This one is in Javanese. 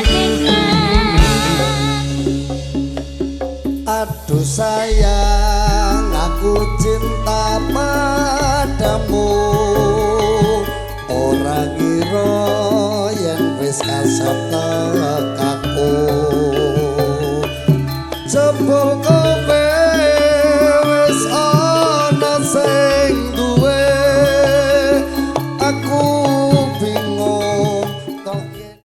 Nikmat. Aduh sayang, aku cinta padamu. Ora ngira yen wis kasat.